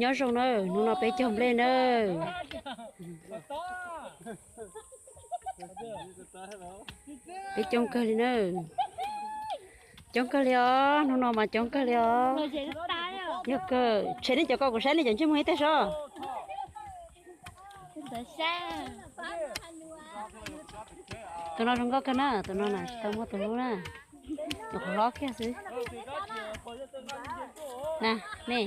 Nyob zoo na, hnub no peb cog nplej na. Peb coob kawg li na. Coob kawg li os, hnub no mas coob kawg li os. Yog kawg, tshem nej cov ko kuv saib nej cov ntsej muag ib teg sob. Tus no zoo nkauj kawg na, tus no na tsis tau muaj tus hlub na. Tus qhov hlob kiag xwb. Na, me.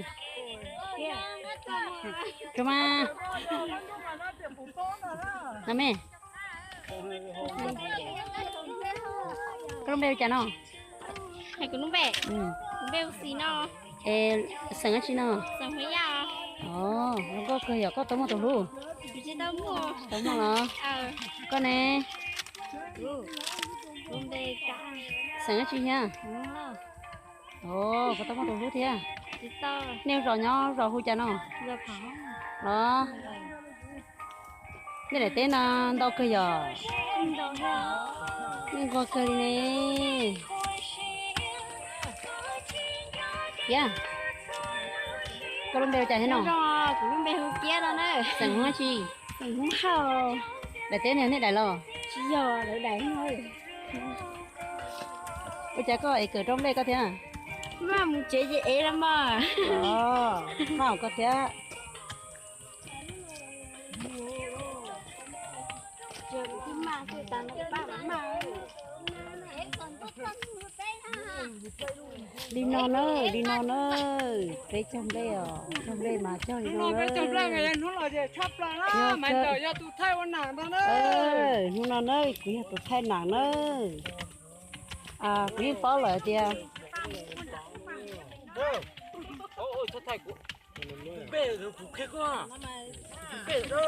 Tsuas mas. Na me. Koj lub npe hu cas no? Hais kuv lub npe? Kuv npe hu Xis no. Es xeem dab tsi no? Xeem Hmoob Yaj. Os, zoo nkauj kawg yog koj tau muaj tus hlub? Tsis tau muaj. Tau muaj los? Koj ne? Xeem dab tsi thiab? Os, koj tau muaj tus hlub thiab. Nej zos nyob zos hu cas no? Los? Nej daim teb no ntau kawg yog? Nej nquag kawg li ne. Kiab, koj lub npe hu cas thiab no? Kuv lub npe hu Kiab no na. Xeem Hmoob dab tsi? Xeem Hmoob Hauj. Daim teb no yog nej daim los? Tsis yog, lawv daim. Ua cas koj ev kawm rau nplej koj thiab? Maj mus tsev ces ev los mas. Maj koj thiab. Li no na, li no na, peb cog nplej os, cog nplej mas cog li no na. Hnub no na, kuv yog tus thaij nam na. Kuv yeej paub lawm tias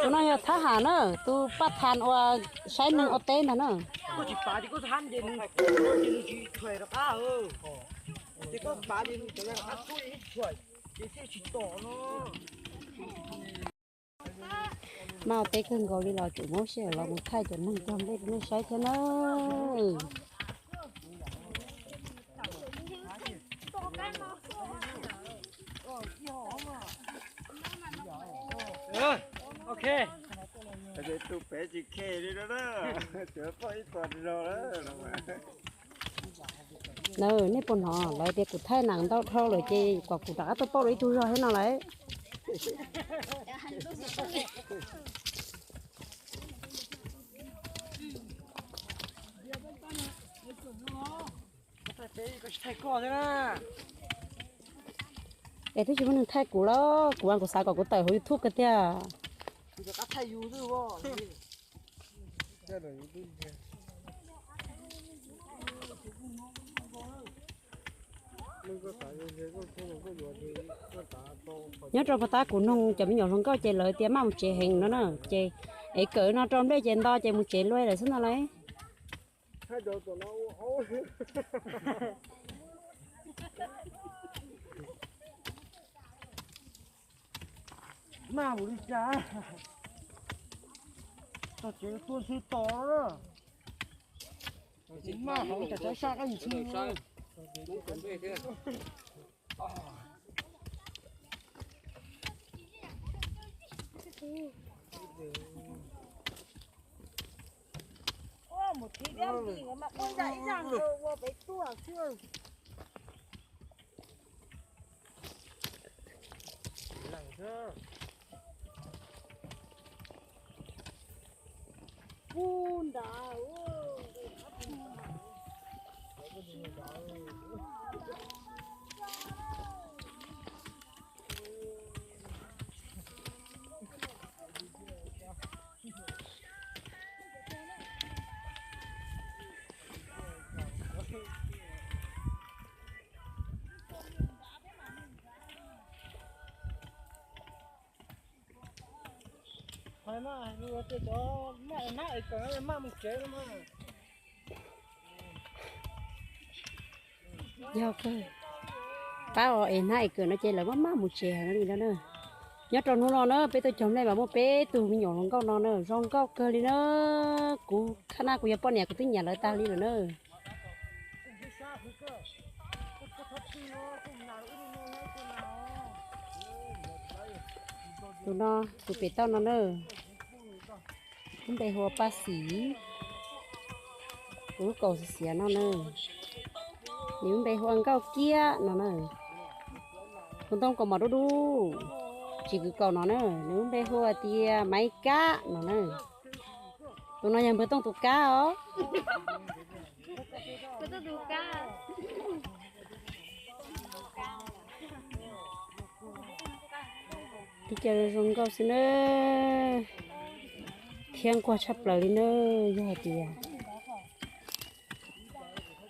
tus no yog thab ham na, tus paj thas uas saib neeg ua teb ntag na. Maj ua teb kawg nkaus li los tseem muab sij hawm los mus thaij cov neeg cog nplej rau nej saib thiab na. Nej puas hnov lawv tias kuv thaij nam ntau dhau lawm ces kom kuv rov qab tuaj pauj dua ib tug zog thiab no lawm. Es twb tsis muaj neeg thaij kuv los kuv, kuv xav kom kuv tawm hauv YouTube kawg tiag. Nyob rau pag tab kuv noog cov me nyuam hluas nkauj ces lawv tias maj mus tsev heev no na, ces es kawm no rau nplej ces nto ces mus tsev luaj lawm xwb no lauj. Maj mus li cas, txog tsev tuaj xwb tos na. Maj hauv cas tsav sab qab yim txhij. Mus thib ib yim mas quaj ntsa ib zaj ua pem tuaj xwb. Ub nrad. Hais mas, luag tias cov maj es hnab es kawm maj mus tsev no mas. Yog kawg, pab es hnab es kawm no ces lawv maj maj mus tsev heev li no na. Nyob rau hnub no na peb tuaj cog nplej mas muaj peb tug me nyuam hluas nkauj no na, zoo nkauj kawg li na. Kuv khab na kuv yog poj niam kuv twb nyiam lawv tag li lawm na. Tus no, tus pem toj no na, lub npe hu ua Paj Xim. Tus lub kaus xiav xiav no na, nws lub npe hu ua Nkauj Kiab no na. Tus ntoo kaus mom dub dub, tsis kwv kaus no na, nws lub npe hu ua tias Maiv Kab no na. Tus no yog npawg Tooj tus kab os. Li cas zoo nkauj xwb na, thiab nquag tshaj plaws li na. Yog hais tias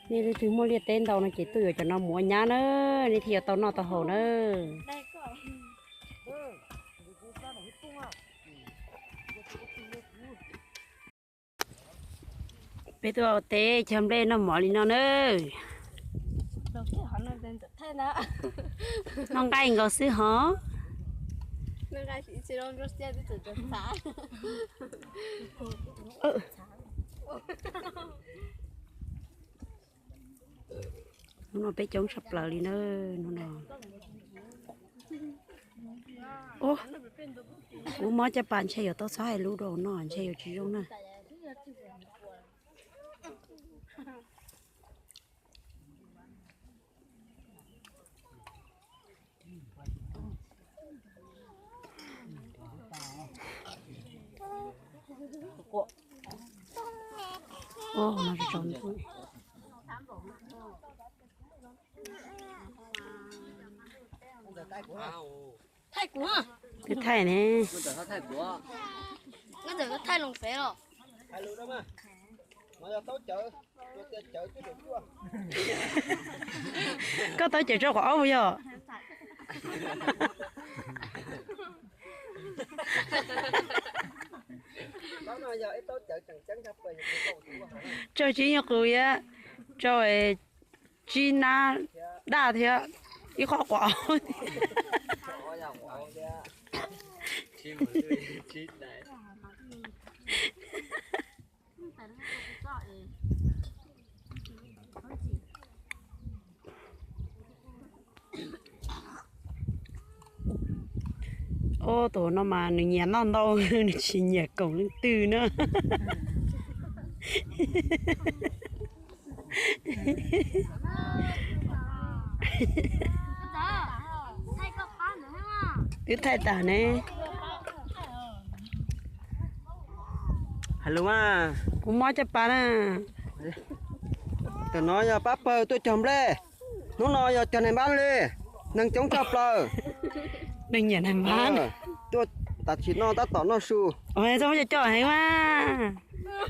nej leej twg muaj liaj teb ntau no ces tuaj yuav cov no mus ua nyab na, nej thiaj yuav tau noj tau haus na. Peb tuaj ua teb cog nplej noj mov li no na. Noj nqaij nkaus xwb hov. Hnub no peb coob tshaj plaws li na, hnub no. Ub, kuv mob caj pas ntshe yuav tau txhob hais lus rau no ntshe yuav tsis zoo na. Thaij kuv. Twb thaij ne. Koj taub cawv rau qhov ob puas yog? Rau tsib nyuag qus thiab, rau tsib nab daj thiab ib qho quav aub. Ob, tus no mas nws nyiam noj ntau, nws tsis nyiam koom leej twg na. Twb thaij tas ne. Hais lus mas. Kuv mob caj pas na. Tam no yog pab pawg tuaj cog nplej, hnub no yog cog nais npab li, neeg coob tshaj plaws. Neeg nyiam nais npab. Tuaj tam sim no tab tom noj su. Txoj muab coj coj heev mas.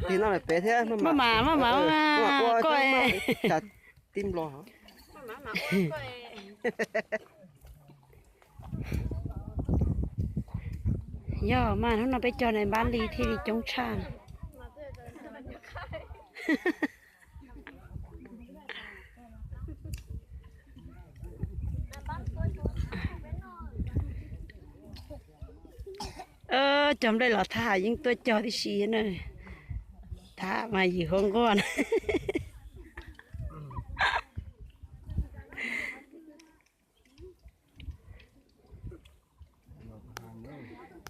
Tig no pem thiab maj mam maj mam ua koj. Tib nplo. Yog mas hnub no peb cog nais npab li thiaj li coob tshaj. Cog nplej los thab yeej tuaj cog tib si na. Thab mas yim huab nquag na.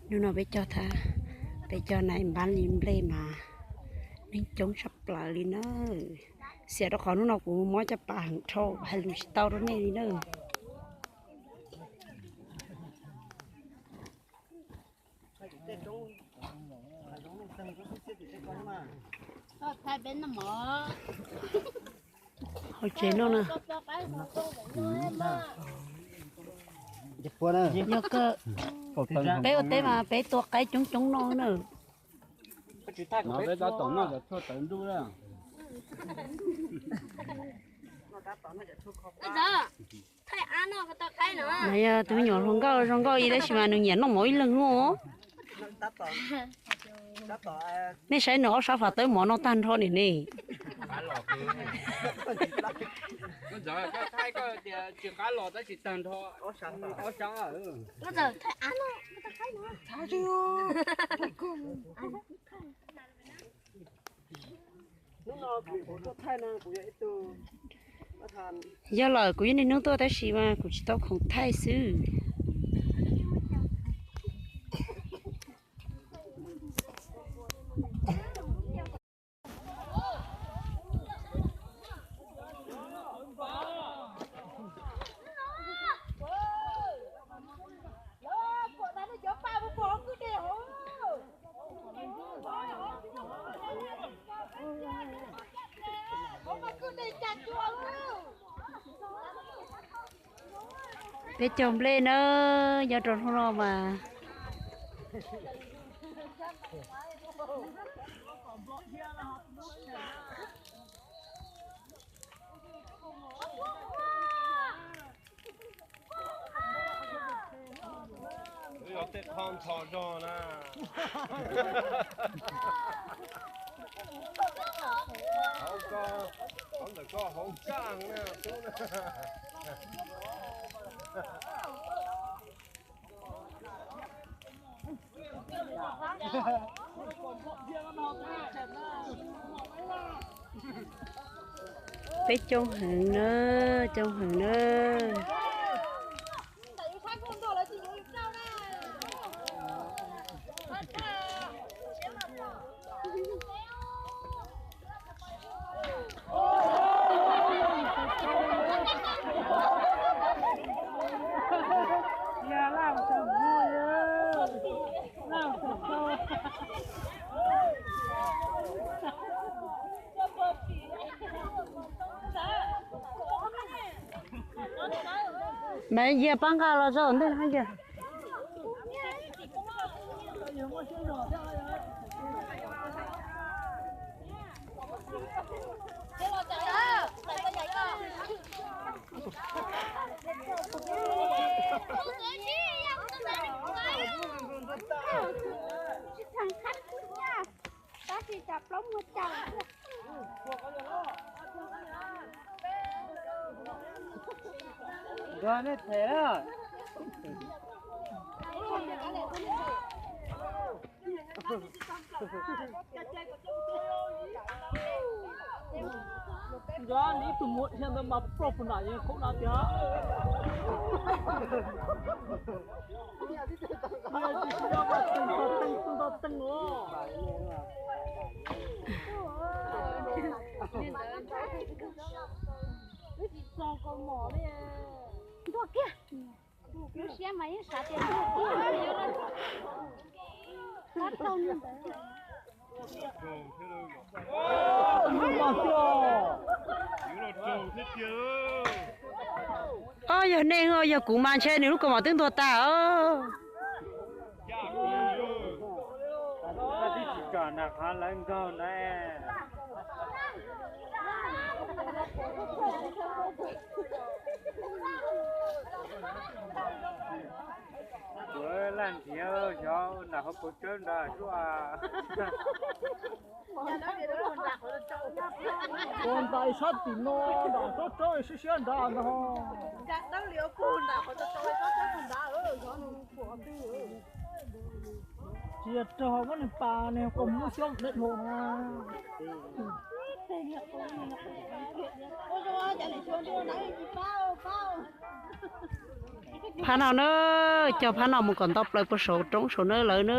Hnub no peb cog thab, peb cog nais npab li nplej mas neeg coob tshaj plaws li na. Xiam rau qhov hnub no kuv mob caj pas heev dhau hais lus tsis tau rau nej li na. Hauv tsev no na. Yog kawg, peb ua teb mas peb tua qaib coob coob no na. Peb tab tom noj cov tshuaj tawv ntuj na. Mas yog tus me nyuam hluas nkauj zoo nkauj li tab sis mas nws nyiam noj mov ib leeg no. Nej saib nws ob sab fam tawb mov no tag nrho nim ne. Yog lawm kuv yeej niaj hnub tuaj tab sis mas kuv tsis tau khoom thaij xwb. Peb caug nplej na, nyob rau hnub no mas. Wb yog tej qho ntxhov zog na. Hauv ko, hauv ntawm ko hauv kaj na tub na. Peb coob heev na, coob heev na. Mas yog pab nqa los rau ntej no yog. Tab sis tsam plaub muag caum. Nkawd nej them na. Nkawd ib tug muag dhia ntawd mas plaub puas nram yeej khaub na tiag. Tus nto teeg, tus nto teeg os. Wb tsis txog kaus mom li. Ntuag kiag. Lub siab mas yeej xav tias ntuag kiag. Tab raug li ntawd. Ob, yog nej, yog kuv mas ntshe nws lub kaus mom twb ntuag tag os. Tib tsis tsom nram qhov lawv nkaug na. Kuv laj nrhiav xyov nram hauv paus tsawb nrad suab. Ua ntais sab tim no nram tsob tsawb siab siab nrad no. Tsis yog raug muab nws pas nws kom muab xyoob deb dhau na. Phab no na, cog phab no mus kom ntau plaws puag saum roob saum na lawv na.